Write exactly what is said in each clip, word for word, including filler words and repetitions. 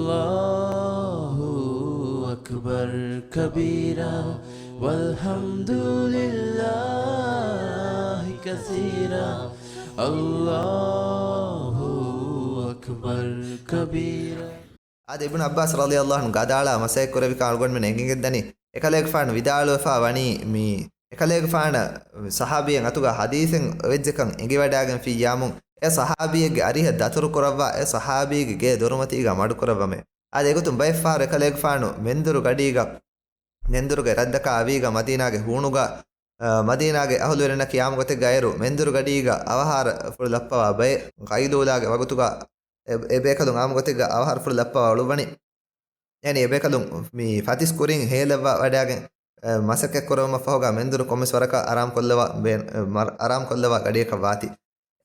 الله أكبر كبيرا والحمد لله كثيرا الله أكبر كبيرا. އާދެ، އިބްނު ޢައްބާސް ރަޟިޔަﷲ ޢަންހު ގަދައަޅާ މަސައްކަތް ކުރެވިކަން އަޅުގަނޑުމެން އެނގިގެންދަނީ، އެކަލޭގެފާނު ވިދާޅުވެފަ ވަނީ މި އެކަލޭގެފާނަށް ޞަޙާބީން އަތުގަ ޙަދީޘެއް އޮވެއްޖެކަން އެނގިވަޑާގެންފިއްޔާމުން، އެ ޞަޙާބީއެއްގެ އަރިހަށް ދަތުރު ކުރައްވާ، އެ ޞަޙާބީގެ ގޭ ދޮރުމަތީގަ މަޑުކުރައްވަމޭ. އާދެ، އެގޮތުން ބައެއްފަހަރު އެކަލޭގެފާނު މެންދުރު ގަޑީގަ، މެންދުރުގެ ރަށްދަކާ އަވީގަ މަދީނާގެ ހޫނުގަ، އަ، މަދީނާގެ އަހުލުވެރިންނަކީ އާއްމު ގޮތެއްގަ އޭރު މެންދުރު ގަޑީގަ އަވަހާރަފުޅު ލައްޕަވާ ބައެއް ޤައިލޫލާގެ ވަގުތުގަ އެ، އެބޭކަލުން އާއްމު ގޮތެއްގަ އަވަހާރަފުޅު ލައްޕަވާ އުޅުއްވަނީ. އެން އެބޭކަލުން މި ފަތިސް ކުރިން ހޭލައްވާ ވަޑާގެން، އެ، މަސައްކަތް ކުރުމަށް ފަހުގަ މެންދުރު ކޮންމެސް ވަރަކަށް އަރާމް ކޮށްލަވާ ބޭ-، އެ، މަރ-، އަރާމް ކޮށްލަވާ ގަޑިއަކަށް ވާތީ.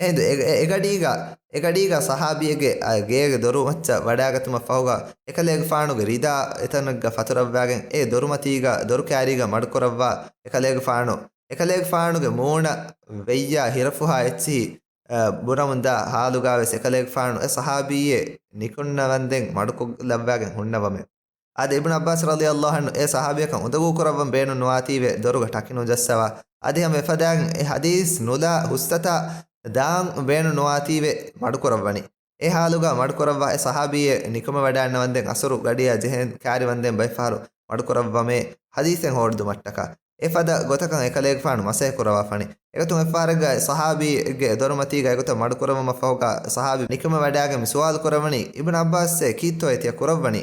އެހިނދު އެ، އެ، އެގަޑީގަ، އެގަޑީގަ ޞަޙާބީއެއްގެ، އަ، ގޭގެ ދޮރު މައްޗަށް ވަޑާގަތުމަށް ފަހުގަ، އެކަލޭގެފާނުގެ ރިދާ އެތަނެއްގަ ފަތުރައްވާގެން، އެ ދޮރުމަތީގަ، ދޮރު ކާރީގަ މަޑުކުރައްވާ، އެކަލޭގެފާނު، އެކަލޭގެފާނުގެ މޫނަށް ވެއްޔާ ހިރަފުހާ އެއްޗިހި، އަ، ބުރަމުންދާ ހާލުގަވެސް އެކަލޭގެފާނު އެ ޞަޙާބީއެއް ނިކުންނަވަންދެން މަޑުކޮށްލައްވާގެން ހުންނަވަމޭ. އާދެ، އިބްނު ޢައްބާސް ރަޟިޔަﷲ ޢަންހު އެ ޞަޙާބީއަކަށް އުނދަގޫ ކުރައްވަން ބޭނުން ނުވާތީވެ ދޮރުގަ ޓަކި ނުޖައްސަވާ. އަދި ހަމަ އެފަދައިން އެ ޙަދީޘް ނުލާ ހުސްއަތާ ދާން ބޭނުން ނުވާތީވެ މަޑުކުރައްވަނީ. އެ ޙާލުގަ މަޑުކުރައްވާ އެ ޞަޙާބީއެއް ނިކުމެވަޑާންނަވަންދެން އަސުރު ގަޑިއާ ޖެހެން ކާރިވަންދެން ބައެއްފަހަރު މަޑުކުރައްވަމޭ ޙަދީޘެއް ހޯއްދުމަށްޓަކާ. އެފަދަ ގޮތަކަށް އެކަލޭގެފާނު މަސައްކަތް ކުރައްވާފަނީ. އެގޮތުން އެއްފަހަރެއްގަ އެ ޞަޙާބީއެއްގެ ދޮރުމަތީގަ އެގޮތަށް މަޑުކުރައްވުމަށް ފަހުގަ ޞަޙާބީ ނިކުމެވަޑާގެން މި ސުވާލު ކުރައްވަނީ، އިބްނު ޢައްބާސްއޭ ކީއްތޯއޭ ތިޔަ ކުރައްވަނީ؟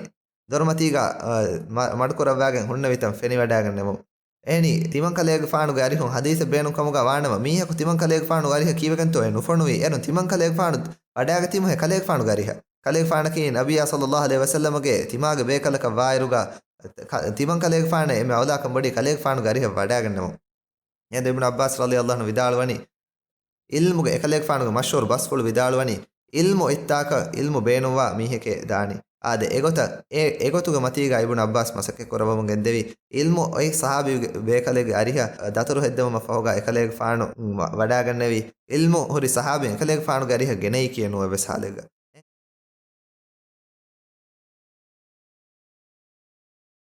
ދޮރުމަތީގަ، އަ، މަ-، މަޑުކުރައްވާގެން ހުންނެވިތަން ފެނިވަޑާގަންނެވުން. އެހެނީ، ތިމަންކަލޭގެފާނުގެ އަރިހުން ޙަދީޘެއް ބޭނުން ކަމުގަ ވާނަމަ، މީހަކު ތިމަންކަލޭގެފާނުގެ އަރިހަށް ކީއްވެގެންތޯއޭ ނުފޮނުވީ؟ އޭރުން ތިމަންކަލޭގެފާނު ވަޑާގަތީމުހޭ ކަލޭގެފާނުގެ އަރިހަށް. ކަލޭގެފާނަކީ ނަބިއްޔާ ޞައްލައްލާހު ޢަލައިހި ވަސައްލަމަގެ ތިމާގެ ބޭކަލަކަށް ވާއިރުގަ، ކަ-، ތިމަންކަލޭގެފާނަށް އެންމެ އައުލާކަން ބޮޑީ ކަލޭގެފާނުގެ އަރިހަށް ވަޑާގަންނެވުން. އެހިނދު އިބްނު ޢައްބާސް ރަޟިޔަﷲ ޢަންހު ވިދާޅުވަނީ، ޢިލްމުގެ އެކަލޭގެފާނުގެ މަޝްހޫރު ބަސްފުޅު ވިދާޅުވަނީ، ޢިލްމު އޮތްތާކަށް ޢިލްމު ބޭނުންވާ މީހެކޭ ދާނީ. އާދެ، އެގޮތަށް، އެ، އެގޮތުގެ މަތީގަ އިބްނު ޢައްބާސް މަސައްކަތް ކުރައްވަމުން ގެންދެވީ، ޢިލްމު އޮތް ޞަޙާބީ ބޭކަލެއްގެ އަރިހަށް ދަތުރު ހެއްދެވުމަށް ފަހުގަ އެކަލޭގެފާނު ވަ-، ވަޑާގަންނެވީ، ޢިލްމު ހުރި ޞަޙާބީން އެކަލޭގެފާނުގެ އަރިހަށް ގެނައީކީ ނުވެ ވެސް ޙާލެއްގަ.